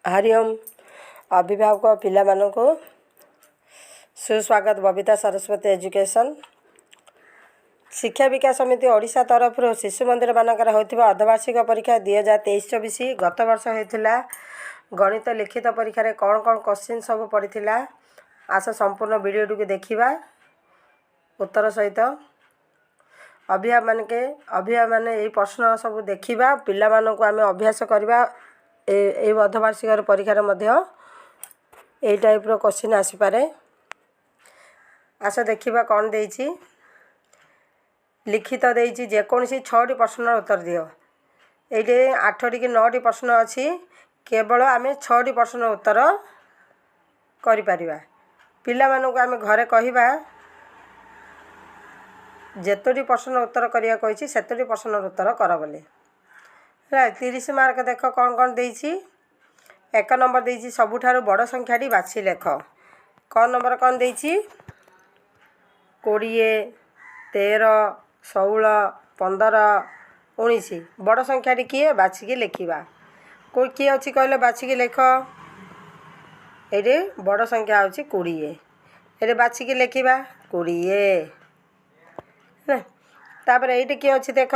ହରିଓମ୍। ଅଭିଭାବକ ପିଲାମାନଙ୍କୁ ସୁସ୍ୱାଗତ ବବିତା ସରସ୍ୱତୀ ଏଜୁକେସନ୍। ଶିକ୍ଷା ବିକାଶ ସମିତି ଓଡ଼ିଶା ତରଫରୁ ଶିଶୁ ମନ୍ଦିରମାନଙ୍କରେ ହେଉଥିବା ଅର୍ଦ୍ଧବାର୍ଷିକ ପରୀକ୍ଷା 2023-24 ଗତ ବର୍ଷ ହୋଇଥିଲା। ଗଣିତ ଲିଖିତ ପରୀକ୍ଷାରେ କ'ଣ କ'ଣ କୋଶ୍ଚିନ୍ ସବୁ ପଡ଼ିଥିଲା, ଆସ ସମ୍ପୂର୍ଣ୍ଣ ଭିଡ଼ିଓଟିକୁ ଦେଖିବା ଉତ୍ତର ସହିତ। ଅଭିଭାବକମାନେ ଏଇ ପ୍ରଶ୍ନ ସବୁ ଦେଖିବା, ପିଲାମାନଙ୍କୁ ଆମେ ଅଭ୍ୟାସ କରିବା। ଏଇ ଅର୍ଦ୍ଧବାର୍ଷିକ ପରୀକ୍ଷାରେ ମଧ୍ୟ ଏଇ ଟାଇପ୍ର କୋଶ୍ଚିନ୍ ଆସିପାରେ। ଆସ ଦେଖିବା କ'ଣ ଦେଇଛି। ଲିଖିତ ଦେଇଛି, ଯେକୌଣସି ଛଅଟି ପ୍ରଶ୍ନର ଉତ୍ତର ଦିଅ। ଏଇଠି ଆଠଟି କି ନଅଟି ପ୍ରଶ୍ନ ଅଛି, କେବଳ ଆମେ ଛଅଟି ପ୍ରଶ୍ନର ଉତ୍ତର କରିପାରିବା। ପିଲାମାନଙ୍କୁ ଆମେ ଘରେ କହିବା, ଯେତୋଟି ପ୍ରଶ୍ନର ଉତ୍ତର କରିବାକୁ କହିଛି, ସେତୋଟି ପ୍ରଶ୍ନର ଉତ୍ତର କର ବୋଲି। ହେଲା, 30 ମାର୍କ। ଦେଖ କ'ଣ କ'ଣ ଦେଇଛି। 1 ନମ୍ବର ଦେଇଛି, ସବୁଠାରୁ ବଡ଼ ସଂଖ୍ୟାଟି ବାଛି ଲେଖ। କ ନମ୍ବର କ'ଣ ଦେଇଛି? 20, 13, 16, 15, 19। ବଡ଼ ସଂଖ୍ୟାଟି କିଏ, ବାଛିକି ଲେଖିବା। କିଏ ଅଛି କହିଲେ? ବାଛିକି ଲେଖ। ଏଇଠି ବଡ଼ ସଂଖ୍ୟା ହେଉଛି 20। ଏଠି ବାଛିକି ଲେଖିବା 20, ହେଲା। ତାପରେ ଏଇଠି କିଏ ଅଛି ଦେଖ।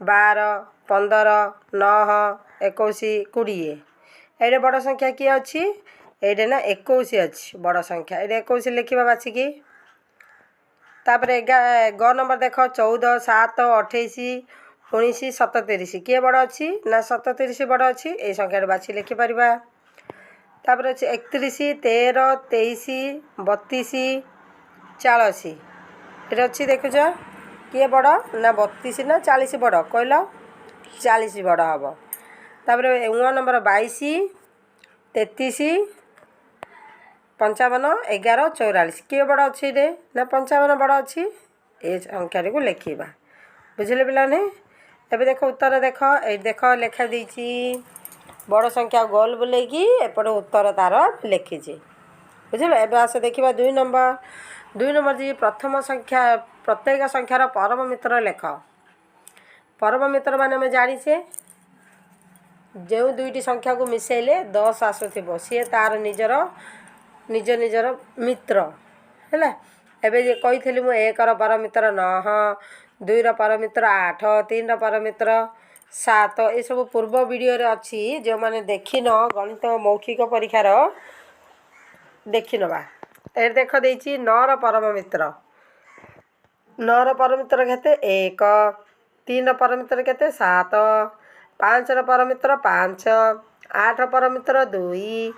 12, 15, 9, 21, 20। ଏଇଠି ବଡ଼ ସଂଖ୍ୟା କିଏ ଅଛି? ଏଇଠି ନା 21 ଅଛି ବଡ଼ ସଂଖ୍ୟା। ଏଇଠି 21 ଲେଖିବା ବାଛିକି। ତାପରେ ଗ ନମ୍ବର ଦେଖ, 14, 7, 28, 19, 37। କିଏ ବଡ଼ ଅଛି ନା 37 ବଡ଼ ଅଛି। ଏଇ ସଂଖ୍ୟାଟା ବାଛି ଲେଖିପାରିବା। ତାପରେ ଅଛି 31, 13, 23, 32, 40। ଏଠି ଅଛି ଦେଖୁଛ, କିଏ ବଡ଼ ନା 32 ନା 40 ବଡ଼ କହିଲ? 40 ବଡ଼ ହେବ। ତାପରେ ଉଁ ନମ୍ବର, 22, 33, 55, 11, 44। କିଏ ବଡ଼ ଅଛି ଏଠି ନା 55 ବଡ଼ ଅଛି। ଏ ସଂଖ୍ୟାଟିକୁ ଲେଖିବା। ବୁଝିଲେ ପିଲାମାନେ? ଏବେ ଦେଖ, ଉତ୍ତର ଦେଖ। ଏଇଠି ଦେଖ, ଲେଖା ଦେଇଛି ବଡ଼ ସଂଖ୍ୟା, ଗୋଲ ବୁଲେଇକି ଏପଟେ ଉତ୍ତର ତାର ଲେଖିଛି। ବୁଝିଲ? ଏବେ ଆସ ଦେଖିବା 2 ନମ୍ବର। 2 ନମ୍ବର ଦେଇଛି, ପ୍ରଥମ ସଂଖ୍ୟା, ପ୍ରତ୍ୟେକ ସଂଖ୍ୟାର ପରମ ମିତ୍ର ଲେଖ। ପରମ ମିତ୍ର ମାନେ ଆମେ ଜାଣିଛେ, ଯେଉଁ ଦୁଇଟି ସଂଖ୍ୟାକୁ ମିଶାଇଲେ 10 ଆସୁଥିବ, ସିଏ ତାର ନିଜର ନିଜ ନିଜର ମିତ୍ର ହେଲା। ଏବେ ଯେ କହିଥିଲି ମୁଁ, ଏକର ପରମିତ୍ର 9, ଦୁଇର ପରମିତ୍ର 8, ତିନିର ପରମିତ୍ର 7। ଏସବୁ ପୂର୍ବ ଭିଡ଼ିଓରେ ଅଛି। ଯେଉଁମାନେ ଦେଖିନ, ଗଣିତ ମୌଖିକ ପରୀକ୍ଷାର ଦେଖିନେବା। ଏଠି ଦେଖ ଦେଇଛି, 9ର ପରମ ମିତ୍ର। 9ର ପରମିତ୍ର କେତେ? 1। ତିନିର ପରମିତ୍ର କେତେ? 7। 5ର ପରମିତ୍ର 5, 8ର ପରମିତ୍ର 2,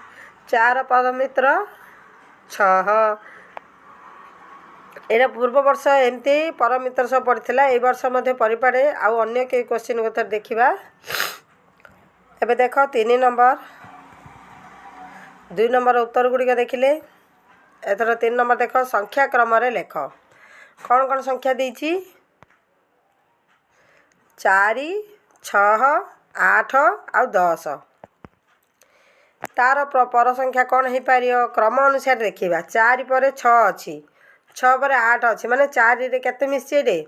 4 ପରମିତ୍ର 6। ଏଇଟା ପୂର୍ବ ବର୍ଷ ଏମିତି ପରମିତ୍ର ସବୁ ପଡ଼ିଥିଲା। ଏଇ ବର୍ଷ ମଧ୍ୟ ପଡ଼ିପାରେ। ଆଉ ଅନ୍ୟ କେହି କୋଶ୍ଚିନ୍ କଥା ଦେଖିବା। ଏବେ ଦେଖ 3 ନମ୍ବର। 2 ନମ୍ବର ଉତ୍ତର ଗୁଡ଼ିକ ଦେଖିଲେ, ଏଥର 3 ନମ୍ବର ଦେଖ। ସଂଖ୍ୟା କ୍ରମରେ ଲେଖ। କ'ଣ କ'ଣ ସଂଖ୍ୟା ଦେଇଛି? 4, 6, 8 ଆଉ 10। ତାର ପର ସଂଖ୍ୟା କ'ଣ ହେଇପାରିବ? କ୍ରମ ଅନୁସାରେ ଦେଖିବା। 4 ପରେ 6 ଅଛି, 6 ପରେ 8 ଅଛି। ମାନେ 4ରେ କେତେ ମିଶିଛି ଏଠି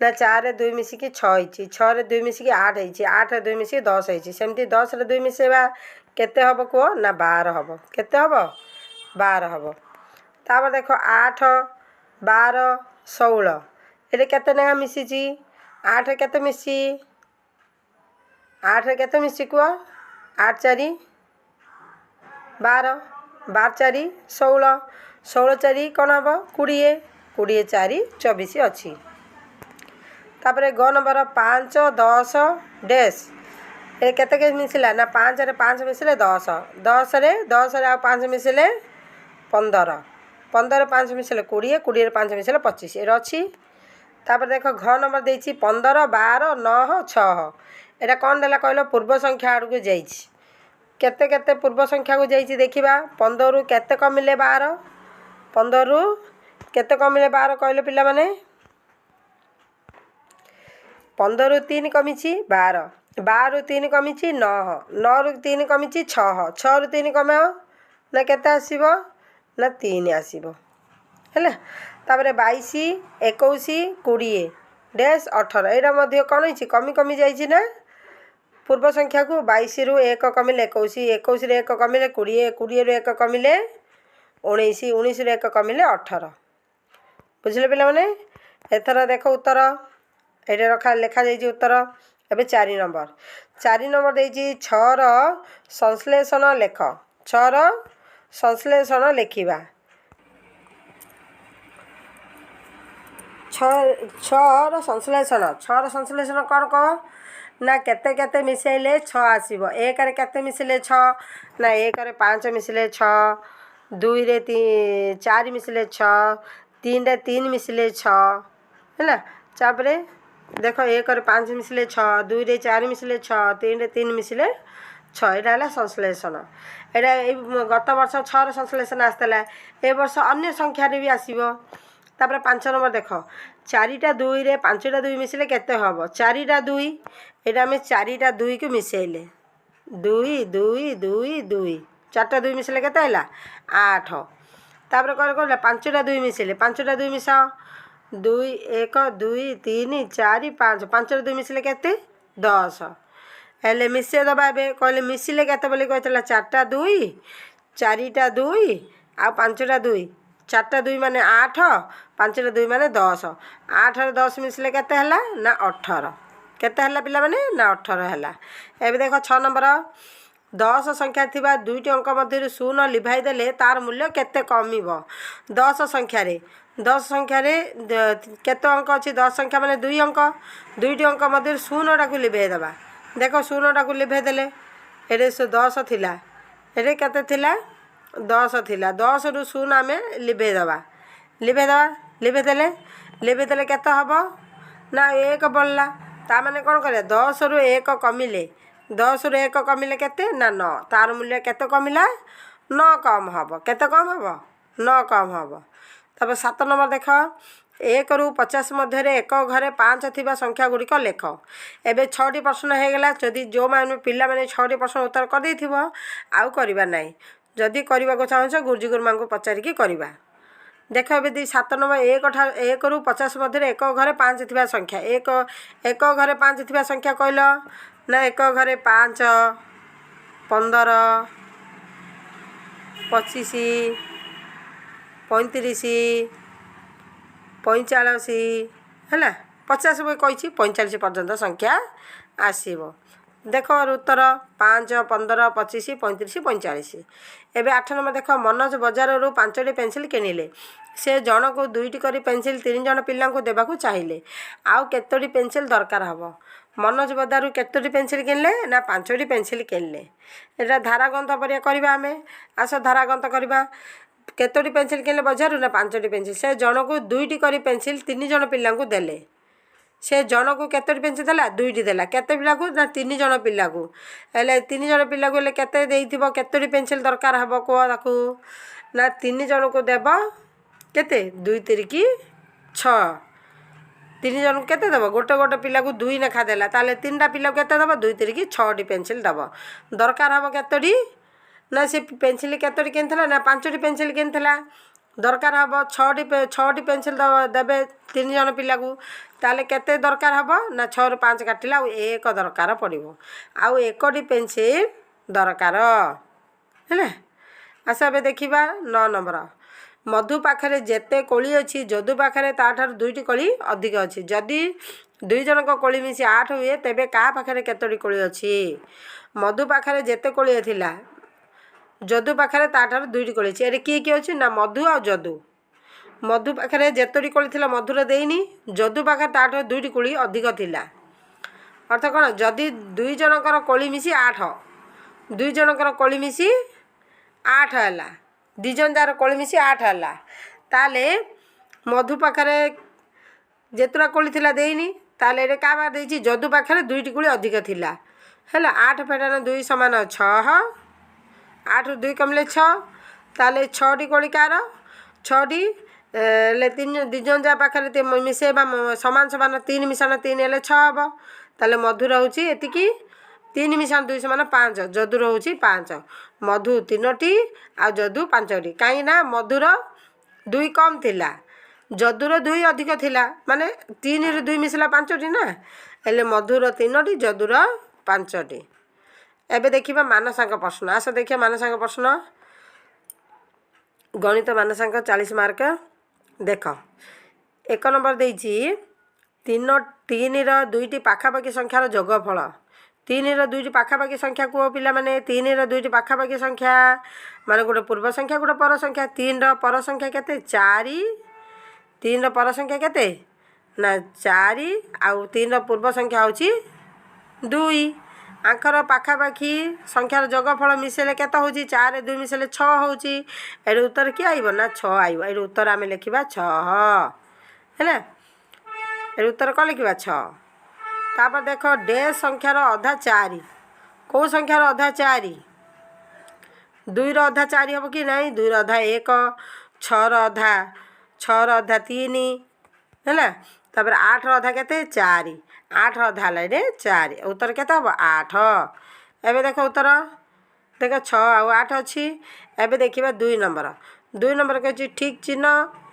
ନା 4ରେ 2 ମିଶିକି 6 ହେଇଛି, 6ରେ 2 ମିଶିକି 8 ହେଇଛି, 8ରେ 2 ମିଶିକି 10 ହେଇଛି। ସେମିତି 10ରେ 2 ମିଶାଇବା, କେତେ ହେବ କୁହ? ନା 12 ହେବ। କେତେ ହେବ? 12 ହେବ। ତାପରେ ଦେଖ, 8, 12, 16। ଏଠି କେତେ ଲେଖା ମିଶିଛି? 8 କେତେ ମିଶିଛି? 8ରେ କେତେ ମିଶିଛି କୁହ? 8 4 12, 12 4 16, 16 4 କ'ଣ ହେବ? 20। 20 4 24 ଅଛି। ତାପରେ ଗ ନମ୍ବର, 5, 10 ଡେସ୍। ଏ କେତେ କେତେ ମିଶିଲା ନା 5ରେ 5 ମିଶିଲେ 10, 10ରେ ଆଉ 5 ମିଶିଲେ 15, 15 5 ମିଶିଲେ 20, 20ରେ 5 ମିଶିଲେ 25। ଏଇଟା ଅଛି। ତାପରେ ଦେଖ, ଘ ନମ୍ବର ଦେଇଛି, 15, 12, 9, 6। ଏଇଟା କ'ଣ ଦେଲା କହିଲ? ପୂର୍ବ ସଂଖ୍ୟା ଆଡ଼କୁ ଯାଇଛି। କେତେ କେତେ ପୂର୍ବ ସଂଖ୍ୟାକୁ ଯାଇଛି ଦେଖିବା। 15ରୁ କେତେ କମିଲେ 12? 15ରୁ କେତେ କମିଲେ 12 କହିଲେ ପିଲାମାନେ? 15ରୁ 3 କମିଛି 12, 12ରୁ 3 କମିଛି 9, 9ରୁ 3 କମିଛି 6, 6ରୁ 3 କମାଅ ନା କେତେ ଆସିବ? ନା 3 ଆସିବ। ହେଲା। ତାପରେ 22, 21, 20 ଡେସ୍ 18। ଏଇଟା ମଧ୍ୟ କ'ଣ ହେଇଛି? କମି କମି ଯାଇଛି ନା ପୂର୍ବ ସଂଖ୍ୟାକୁ 22ରୁ 1 କମିଲେ 21, 21ରୁ 1 କମିଲେ 20, 20ରୁ 1 କମିଲେ 19, 19ରୁ 1 କମିଲେ 18। ବୁଝିଲେ ପିଲାମାନେ? ଏଥର ଦେଖ ଉତ୍ତର ଏଇଟା ରଖା ଲେଖାଯାଇଛି ଉତ୍ତର। ଏବେ 4 ନମ୍ବର। 4 ନମ୍ବର ଦେଇଛି 6ର ସଂଶ୍ଳେଷଣ ଲେଖ। 6ର ସଂଶ୍ଳେଷଣ ଲେଖିବା। 6, 6ର ସଂଶ୍ଳେଷଣ। 6ର ସଂଶ୍ଳେଷଣ କ'ଣ କହ ନା କେତେ କେତେ ମିଶାଇଲେ 6 ଆସିବ? 1ରେ କେତେ ମିଶିଲେ 6? ନା 1ରେ 5 ମିଶିଲେ 6, 2ରେ 4 ମିଶିଲେ 6, 3ରେ 3 ମିଶିଲେ 6 ହେଲା। ତାପରେ ଦେଖ, 1ରେ 5 ମିଶିଲେ 6, 2ରେ 4 ମିଶିଲେ 6, 3ରେ 3 ମିଶିଲେ 6। ଏଇଟା ହେଲା ସଂଶ୍ଳେଷଣ। ଏଇଟା ଏଇ ଗତ ବର୍ଷ 6ର ସଂଶ୍ଳେଷଣ ଆସିଥିଲା, ଏ ବର୍ଷ ଅନ୍ୟ ସଂଖ୍ୟାରେ ବି ଆସିବ। ତାପରେ 5 ନମ୍ବର ଦେଖ, 4ଟା 2ରେ 5ଟା 2 ମିଶିଲେ କେତେ ହେବ? 4ଟା 2, ଏଇଟା ଆମେ 4ଟା 2କୁ ମିଶାଇଲେ 2 2 2 2, 4ଟା 2 ମିଶିଲେ କେତେ ହେଲା? 8। ତାପରେ କ'ଣ କହିଲା? 5ଟା 2 ମିଶିଲେ, 5ଟା 2 ମିଶାଅ, 2 1 2 3 4 5, 5ରେ 2 ମିଶିଲେ କେତେ? 10। ହେଲେ ମିଶାଇ ଦେବା। ଏବେ କହିଲେ ମିଶିଲେ କେତେ ବୋଲି କହିଥିଲା। 4ଟା 2, 4ଟା 2 ଆଉ 5ଟା 2। 4ଟା 2 ମାନେ 8, 5ଟା 2 ମାନେ 10। 8ରେ 10 ମିଶିଲେ କେତେ ହେଲା? ନା 18। କେତେ ହେଲା ପିଲାମାନେ? ନା 18 ହେଲା। ଏବେ ଦେଖ 6 ନମ୍ବର, 10 ସଂଖ୍ୟା ଥିବା 2ଟି ଅଙ୍କ ମଧ୍ୟରୁ 0 ଲିଭାଇ ଦେଲେ ତାର ମୂଲ୍ୟ କେତେ କମିବ? 10 ସଂଖ୍ୟାରେ, 10 ସଂଖ୍ୟାରେ କେତେ ଅଙ୍କ ଅଛି? 10 ସଂଖ୍ୟା ମାନେ 2 ଅଙ୍କ। 2ଟି ଅଙ୍କ ମଧ୍ୟରୁ 0ଟାକୁ ଲିଭେଇ ଦେବା। ଦେଖ, 0ଟାକୁ ଲିଭେଇ ଦେଲେ ଏଠି 10 ଥିଲା, ଏଠି କେତେ ଥିଲା? 10 ଥିଲା। 10ରୁ 0 ଆମେ ଲିଭେଇ ଦେବା, ଲିଭେଇ ଦେବା। ଲିଭେଇ ଦେଲେ କେତେ ହେବ? ନା 1 ବଳିଲା। ତା ମାନେ କ'ଣ କରିବା? 10ରୁ 1 କମିଲେ, 10ରୁ 1 କମିଲେ କେତେ? ନା 9। ତାର ମୂଲ୍ୟ କେତେ କମିଲା? 9 କମ୍ ହେବ। କେତେ କମ୍ ହେବ? 9 କମ୍ ହେବ। ତାପରେ 7 ନମ୍ବର ଦେଖ, 1ରୁ 50 ମଧ୍ୟରେ ଏକ ଘରେ 5 ଥିବା ସଂଖ୍ୟା ଗୁଡ଼ିକ ଲେଖ। ଏବେ 6ଟି ପ୍ରଶ୍ନ ହେଇଗଲା। ଯଦି ଯେଉଁମାନେ ପିଲାମାନେ 6ଟି ପ୍ରଶ୍ନ ଉତ୍ତର କରିଦେଇଥିବ, ଆଉ କରିବା ନାହିଁ। ଯଦି କରିବାକୁ ଚାହୁଁଛ, ଗୁରୁଜୀ ଗୁରୁମାଙ୍କୁ ପଚାରିକି କରିବା। ଦେଖ ଏବେ 2 7 ନମ୍ବର, 1ରୁ 50 ମଧ୍ୟରେ ଏକ ଘରେ 5 ଥିବା ସଂଖ୍ୟା। ଏକ ଘରେ 5 ଥିବା ସଂଖ୍ୟା କହିଲ। ନା ଏକ ଘରେ 5, 15, 25, 35, 45 ହେଲା। 50 କହିଛି, 45 ପର୍ଯ୍ୟନ୍ତ ସଂଖ୍ୟା ଆସିବ। ଦେଖ ଉତ୍ତର, 5, 15, 25, 35, 45। ଏବେ 8 ନମ୍ବର ଦେଖ, ମନୋଜ ବଜାରରୁ 5ଟି ପେନସିଲ୍ କିଣିଲେ। ସେ ଜଣକୁ 2ଟି କରି ପେନସିଲ୍ 3 ଜଣ ପିଲାଙ୍କୁ ଦେବାକୁ ଚାହିଁଲେ, ଆଉ କେତୋଟି ପେନସିଲ୍ ଦରକାର ହେବ? ମନୋଜ ବଜାରରୁ କେତୋଟି ପେନସିଲ୍ କିଣିଲେ? ନା 5ଟି ପେନସିଲ୍ କିଣିଲେ। ଏଇଟା ଧାରାଗନ୍ତ ପରିକା କରିବା ଆମେ। ଆସ ଧାରାଗନ୍ତ କରିବା। କେତୋଟି ପେନସିଲ୍ କିଣିଲେ ବଜାରରୁ? ନା 5ଟି ପେନସିଲ୍। ସେ ଜଣକୁ 2ଟି କରି ପେନସିଲ୍ 3 ଜଣ ପିଲାଙ୍କୁ ଦେଲେ। ସେ ଜଣକୁ କେତୋଟି ପେନସିଲ୍ ଦେଲା? 2ଟି ଦେଲା। କେତେ ପିଲାକୁ? ନା 3 ଜଣ ପିଲାକୁ। ହେଲେ 3 ଜଣ ପିଲାକୁ ହେଲେ କେତେ ଦେଇଥିବ? କେତୋଟି ପେନସିଲ୍ ଦରକାର ହେବ କୁହ ତାକୁ। ନା 3 ଜଣକୁ ଦେବ କେତେ? 2 ତିରିକି 6। 3 ଜଣକୁ କେତେ ଦେବ? ଗୋଟେ ଗୋଟେ ପିଲାକୁ 2 ଲେଖା ଦେଲା, ତାହେଲେ 3ଟା ପିଲାକୁ କେତେ ଦେବ? 2 ତିରିକି 6ଟି ପେନସିଲ୍ ଦେବ। ଦରକାର ହେବ କେତୋଟି? ନା ସେ ପେନସିଲ୍ କେତୋଟି କିଣିଥିଲା? ନା 5ଟି ପେନସିଲ୍ କିଣିଥିଲା। ଦରକାର ହେବ 6ଟି। 6ଟି ପେନସିଲ୍ ଦେବେ 3 ଜଣ ପିଲାକୁ, ତାହେଲେ କେତେ ଦରକାର ହେବ? ନା 6ରୁ 5 କାଟିଲେ ଆଉ 1 ଦରକାର ପଡ଼ିବ। ଆଉ 1ଟି ପେନସିଲ୍ ଦରକାର ହେଲା। ଆସ ଏବେ ଦେଖିବା 9 ନମ୍ବର। ମଧୁ ପାଖରେ ଯେତେ କୋଳି ଅଛି, ଯଦୁ ପାଖରେ ତା'ଠାରୁ 2ଟି କୋଳି ଅଧିକ ଅଛି। ଯଦି 2 ଜଣଙ୍କ କୋଳି ମିଶି 8 ହୁଏ, ତେବେ କାହା ପାଖରେ କେତୋଟି କୋଳି ଅଛି? ମଧୁ ପାଖରେ ଯେତେ କୋଳି ଥିଲା, ଯଦୁ ପାଖରେ ତା'ଠାରୁ 2ଟି କୋଳି ଅଛି। ଏଠି କିଏ କିଏ ଅଛି? ନା ମଧୁ ଆଉ ଯଦୁ। ମଧୁ ପାଖରେ ଯେତୋଟି କୋଳି ଥିଲା ମଧୁର ଦେଇନି, ଯଦୁ ପାଖରେ ତା'ଠାରୁ 2ଟି କୋଳି ଅଧିକ ଥିଲା। ଅର୍ଥ କ'ଣ? ଯଦି 2 ଜଣଙ୍କର କୋଳି ମିଶି 8, 2 ଜଣଙ୍କର କୋଳି ମିଶି 8 ହେଲା, 2 ଜଣ ଯାହାର କୋଳି ମିଶି 8 ହେଲା, ତାହେଲେ ମଧୁ ପାଖରେ ଯେତେଟା କୋଳି ଥିଲା ଦେଇନି। ତାହେଲେ ଏଇଟା କାହା ପାଖରେ ଦେଇଛି? ଯଦୁ ପାଖରେ 2ଟି କୋଳି ଅଧିକ ଥିଲା। ହେଲା, 8 ଫେଡ଼ାଣ 2 ସମାନ 6, 8ରୁ 2 କମିଲେ 6। ତାହେଲେ 6ଟି କୋଳି କାହାର? 6ଟି ହେଲେ 3, 2 ଜଣ ଯାହା ପାଖରେ ମିଶାଇବା ସମାନ ସମାନ, 3 ମିଶାଣ 3 ହେଲେ 6 ହେବ। ତାହେଲେ ମଧୁର ହେଉଛି ଏତିକି, 3 ମିଶାଣ 2 ସମାନ 5, ଯଦୁର ହେଉଛି 5। ମଧୁ 3ଟି ଆଉ ଯଦୁ 5ଟି। କାହିଁକି ନା ମଧୁର 2 କମ୍ ଥିଲା, ଯଦୁର 2 ଅଧିକ ଥିଲା, ମାନେ 3ରୁ 2 ମିଶିଲା 5ଟି ନା। ହେଲେ ମଧୁର 3ଟି, ଯଦୁର 5ଟି। ଏବେ ଦେଖିବା ମାନସାଙ୍କ ପ୍ରଶ୍ନ। ଆସ ଦେଖିବା ମାନସାଙ୍କ ପ୍ରଶ୍ନ। ଗଣିତ ମାନସାଙ୍କ 40 ମାର୍କ। ଦେଖ, 1 ନମ୍ବର ଦେଇଛି, 3ର 2ଟି ପାଖାପାଖି ସଂଖ୍ୟାର ଯୋଗଫଳ। 3ର 2ଟି ପାଖାପାଖି ସଂଖ୍ୟା କୁହ ପିଲାମାନେ। 3ର 2ଟି ପାଖାପାଖି ସଂଖ୍ୟା ମାନେ ଗୋଟେ ପୂର୍ବ ସଂଖ୍ୟା, ଗୋଟେ ପର ସଂଖ୍ୟା। 3ର ପର ସଂଖ୍ୟା କେତେ? 4। 3ର ପର ସଂଖ୍ୟା କେତେ ନା 4, ଆଉ 3ର ପୂର୍ବ ସଂଖ୍ୟା ହେଉଛି 2। ଆଙ୍କର ପାଖାପାଖି ସଂଖ୍ୟାର ଯୋଗଫଳ ମିଶାଇଲେ କେତେ ହେଉଛି? 4 2 ମିଶାଇଲେ 6 ହେଉଛି। ଏଠି ଉତ୍ତର କିଏ ଆଇବ ନା 6 ଆଇବ। ଏଠି ଉତ୍ତର ଆମେ ଲେଖିବା 6 ହେଲା। ଏଠି ଉତ୍ତର କ'ଣ ଲେଖିବା? 6। ତାପରେ ଦେଖ, ଡେସ୍ ସଂଖ୍ୟାର ଅଧା 4। କେଉଁ ସଂଖ୍ୟାର ଅଧା 4? 2ର ଅଧା 4 ହେବ କି ନାହିଁ? 2ର ଅଧା 1, 6ର ଅଧା 3 ହେଲା। ତାପରେ 8ର ଅଧା କେତେ? 4। 8ର ଅଧା ହେଲା ଏଠି 4। ଉତ୍ତର କେତେ ହେବ? 8। ଏବେ ଦେଖ, ଉତ୍ତର ଦେଖ, 6 ଆଉ 8 ଅଛି। ଏବେ ଦେଖିବା 2 ନମ୍ବର। 2 ନମ୍ବର କହିଛି, ଠିକ୍ ଚିହ୍ନ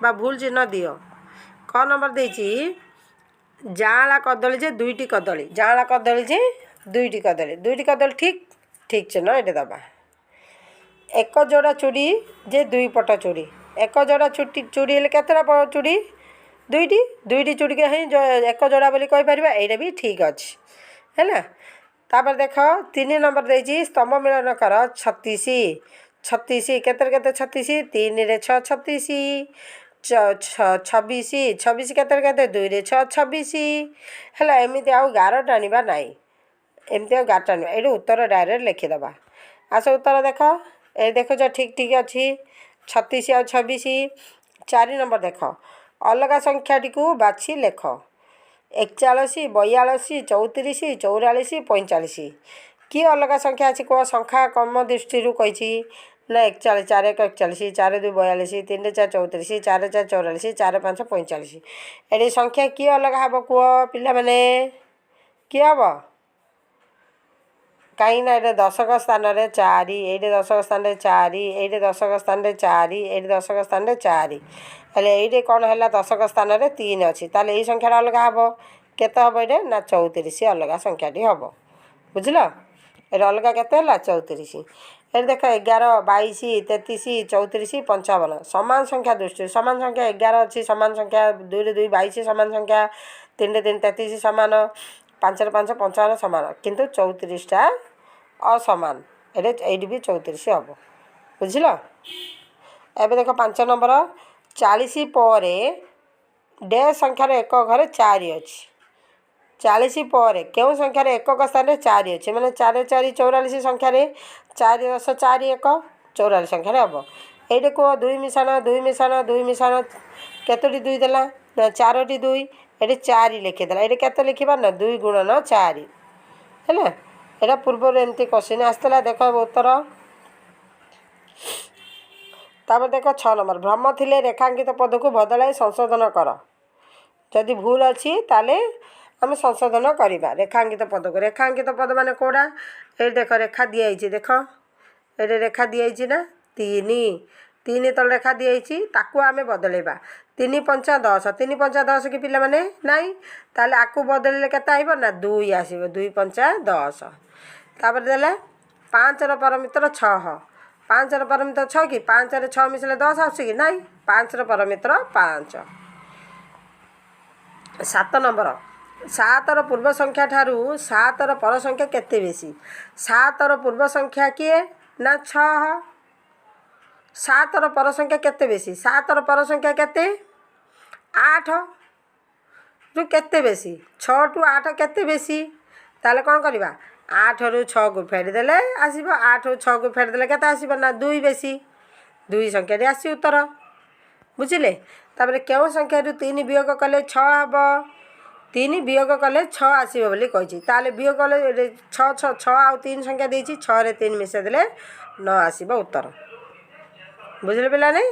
ବା ଭୁଲ ଚିହ୍ନ ଦିଅ। କ ନମ୍ବର ଦେଇଛି, ଯାଆଁଳା କଦଳୀ ଯେ 2ଟି କଦଳୀ। ଯାଆଁଳା କଦଳୀ ଯେ 2ଟି କଦଳୀ। 2ଟି କଦଳୀ ଠିକ୍, ଠିକ୍ ଚିହ୍ନ ଏଠି ଦେବା। 1 ଯୋଡ଼ା ଚୁଡ଼ି ଯେ 2 ପଟ ଚୁଡ଼ି। 1 ଯୋଡ଼ା ଚୁଡ଼ି ହେଲେ କେତେଟା ଚୁଡ଼ି? 2ଟି। 2ଟି ଚୁଡ଼ିକି ହିଁ 1 ଯୋଡ଼ା ବୋଲି କହିପାରିବା। ଏଇଟା ବି ଠିକ୍ ଅଛି, ହେଲା। ତାପରେ ଦେଖ, 3 ନମ୍ବର ଦେଇଛି, ସ୍ତମ୍ଭ ମିଳନ କର। 36। 36 କେତେରେ କେତେ? 36 3ରେ 6 36। 26, 26 କେତେରେ କେତେ? 2ରେ 6 26 ହେଲା। ଏମିତି ଆଉ ଗାର ଟାଣିବା ନାହିଁ। ଏମିତି ଆଉ ଗାର ଟାଣିବା, ଏଇଠି ଉତ୍ତର ଡାଇରେକ୍ଟ ଲେଖିଦେବା। ଆସ, ଉତ୍ତର ଦେଖ। ଏ ଦେଖୁଛ, ଠିକ୍ ଠିକ୍ ଅଛି, 36 ଆଉ 26। 4 ନମ୍ବର ଦେଖ, ଅଲଗା ସଂଖ୍ୟାଟିକୁ ବାଛି ଲେଖ। 41, 42, 34, 44, 45। କିଏ ଅଲଗା ସଂଖ୍ୟା ଅଛି କୁହ? ସଂଖ୍ୟା କମ ଦୃଷ୍ଟିରୁ କହିଛି ନା। 41, 4 1 41, 4 2 42, 3 4 34, 4 4 44, 4 5 45। ଏଠି ସଂଖ୍ୟା କିଏ ଅଲଗା ହେବ କୁହ ପିଲାମାନେ? କିଏ ହେବ? କାହିଁକି ନା ଏଇଟା ଦଶକ ସ୍ଥାନରେ 4, ଏଇଠି ଦଶକ ସ୍ଥାନରେ 4, ଏଇଠି ଦଶକ ସ୍ଥାନରେ 4, ଏଇଠି ଦଶକ ସ୍ଥାନରେ 4। ହେଲେ ଏଇଠି କ'ଣ ହେଲା? ଦଶକ ସ୍ଥାନରେ 3 ଅଛି। ତାହେଲେ ଏଇ ସଂଖ୍ୟାଟା ଅଲଗା ହେବ। କେତେ ହେବ ଏଇଟା ନା 34 ଅଲଗା ସଂଖ୍ୟାଟି ହେବ। ବୁଝିଲ? ଏଇଟା ଅଲଗା କେତେ ହେଲା? 34। ଏଠି ଦେଖ, 11, 22, 33, 34, 55। ସମାନ ସଂଖ୍ୟା ଦୃଷ୍ଟିରୁ ସମାନ ସଂଖ୍ୟା 11 ଅଛି, ସମାନ ସଂଖ୍ୟା 2ରେ 2 22 ସମାନ ସଂଖ୍ୟା, 3ରେ 3 33 ସମାନ, 5ରେ 5 55 ସମାନ, କିନ୍ତୁ 34ଟା ଅସମାନ। ଏଠି ଏଇଠି ବି 34 ହେବ। ବୁଝିଲ? ଏବେ ଦେଖ 5 ନମ୍ବର, 40 ପରେ ଡେସ୍ ସଂଖ୍ୟାର ଏକ ଘରେ 4 ଅଛି। 40 ପରେ କେଉଁ ସଂଖ୍ୟାରେ ଏକକ ସ୍ଥାନରେ 4 ଅଛି? ମାନେ 4 4 44 ସଂଖ୍ୟାରେ 4 10 4 1 44 ସଂଖ୍ୟାରେ ହେବ। ଏଇଠି କୁହ, 2 ମିଶାଣ 2 ମିଶାଣ 2 ମିଶାଣ କେତୋଟି 2 ଦେଲା ନା 4ଟି 2। ଏଠି 4 ଲେଖିଦେଲା। ଏଠି କେତେ ଲେଖିବା ନା 2 ଗୁଣନ 4 ହେଲା। ଏଇଟା ପୂର୍ବରୁ ଏମିତି କୋଶ୍ଚିନ୍ ଆସିଥିଲା। ଦେଖ ଉତ୍ତର। ତାପରେ ଦେଖ 6 ନମ୍ବର, ଭ୍ରମ ଥିଲେ ରେଖାଙ୍କିତ ପଦକୁ ବଦଳାଇ ସଂଶୋଧନ କର। ଯଦି ଭୁଲ ଅଛି, ତାହେଲେ ଆମେ ସଂଶୋଧନ କରିବା ରେଖାଙ୍କିତ ପଦକୁ। ରେଖାଙ୍କିତ ପଦ ମାନେ କେଉଁଟା? ଏଇଠି ଦେଖ, ରେଖା ଦିଆହେଇଛି। ଦେଖ, ଏଇଠି ରେଖା ଦିଆହେଇଛି ନା, 3 3 ତଳେ ରେଖା ଦିଆହେଇଛି, ତାକୁ ଆମେ ବଦଳେଇବା। 3 ପଞ୍ଚା 10। 3 ପଞ୍ଚା 10 କି ପିଲାମାନେ? ନାଇଁ। ତାହେଲେ ଆକୁ ବଦଳିଲେ କେତେ ଆସିବ ନା 2 ଆସିବ। 2 ପଞ୍ଚା 10। ତାପରେ ଦେଲା, 5ର ପରମିତ୍ର 6। 5ର ପରମିତ୍ର 6 କି? 5ରେ 6 ମିଶିଲେ 10 ଆସୁଛି କି ନାଇଁ? 5ର ପରମିତ୍ର 5। 7 ନମ୍ବର, 7ର ପୂର୍ବ ସଂଖ୍ୟା ଠାରୁ 7ର ପର ସଂଖ୍ୟା କେତେ ବେଶୀ? 7ର ପୂର୍ବ ସଂଖ୍ୟା କିଏ ନା 6। 7ର ପର ସଂଖ୍ୟା କେତେ ବେଶୀ? 7ର ପର ସଂଖ୍ୟା କେତେ? 8 ରୁ କେତେ ବେଶୀ? 6ଠୁ 8 କେତେ ବେଶୀ? ତାହେଲେ କ'ଣ କରିବା? 8ରୁ 6କୁ ଫେଡ଼ିଦେଲେ ଆସିବ। 8ରୁ 6କୁ ଫେଡ଼ିଦେଲେ କେତେ ଆସିବ ନା 2 ବେଶୀ। 2 ସଂଖ୍ୟାଟି ଆସିବ ଉତ୍ତର। ବୁଝିଲେ? ତାପରେ କେଉଁ ସଂଖ୍ୟାରୁ 3 ବିୟୋଗ କଲେ 6 ହେବ? 3 ବିୟୋଗ କଲେ 6 ଆସିବ ବୋଲି କହିଛି। ତାହେଲେ ବିୟୋଗ କଲେ 6, 6, 6 ଆଉ 3 ସଂଖ୍ୟା ଦେଇଛି। 6ରେ 3 ମିଶାଇ ଦେଲେ 9 ଆସିବ ଉତ୍ତର। ବୁଝିଲେ ପିଲାମାନେ?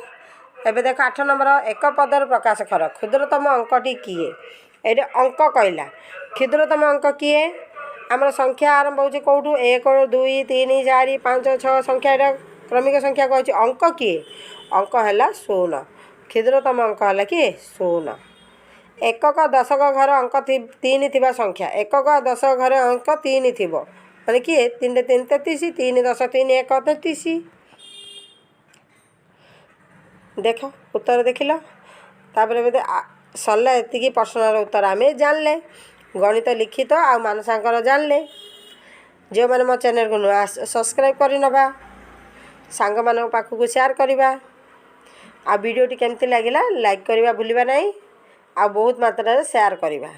ଏବେ ଦେଖ 8 ନମ୍ବର, ଏକ ପଦରେ ପ୍ରକାଶ କର, କ୍ଷୁଦ୍ରତମ ଅଙ୍କଟି କିଏ? ଏଇଠି ଅଙ୍କ କହିଲା। କ୍ଷୁଦ୍ରତମ ଅଙ୍କ କିଏ? ଆମର ସଂଖ୍ୟା ଆରମ୍ଭ ହେଉଛି କେଉଁଠୁ? 1, 2, 3, 4, 5, 6 ସଂଖ୍ୟା, ଏଇଟା କ୍ରମିକ ସଂଖ୍ୟା କହୁଛି। ଅଙ୍କ କିଏ? ଅଙ୍କ ହେଲା 0। କ୍ଷୁଦ୍ରତମ ଅଙ୍କ ହେଲା କିଏ? 0। ଏକକ ଦଶକ ଘର ଅଙ୍କ 3 ଥିବା ସଂଖ୍ୟା। ଏକକ ଦଶକ ଘରେ ଅଙ୍କ 3 ଥିବ ମାନେ କିଏ? 3ରେ 3 33, 3 10 3 1 33। ଦେଖ, ଉତ୍ତର ଦେଖିଲ। ତାପରେ ଏବେ ସରିଲା ଏତିକି। ପ୍ରଶ୍ନର ଉତ୍ତର ଆମେ ଜାଣିଲେ, ଗଣିତ ଲିଖିତ ଆଉ ମାନସାଙ୍କର ଜାଣିଲେ। ଯେଉଁମାନେ ମୋ ଚ୍ୟାନେଲକୁ ନୂଆ, ସବସ୍କ୍ରାଇବ୍ କରିନେବା, ସାଙ୍ଗମାନଙ୍କ ପାଖକୁ ସେୟାର କରିବା ଆଉ ଭିଡ଼ିଓଟି କେମିତି ଲାଗିଲା ଲାଇକ୍ କରିବା ଭୁଲିବା ନାହିଁ ଆଉ ବହୁତ ମାତ୍ରାରେ ସେୟାର କରିବା।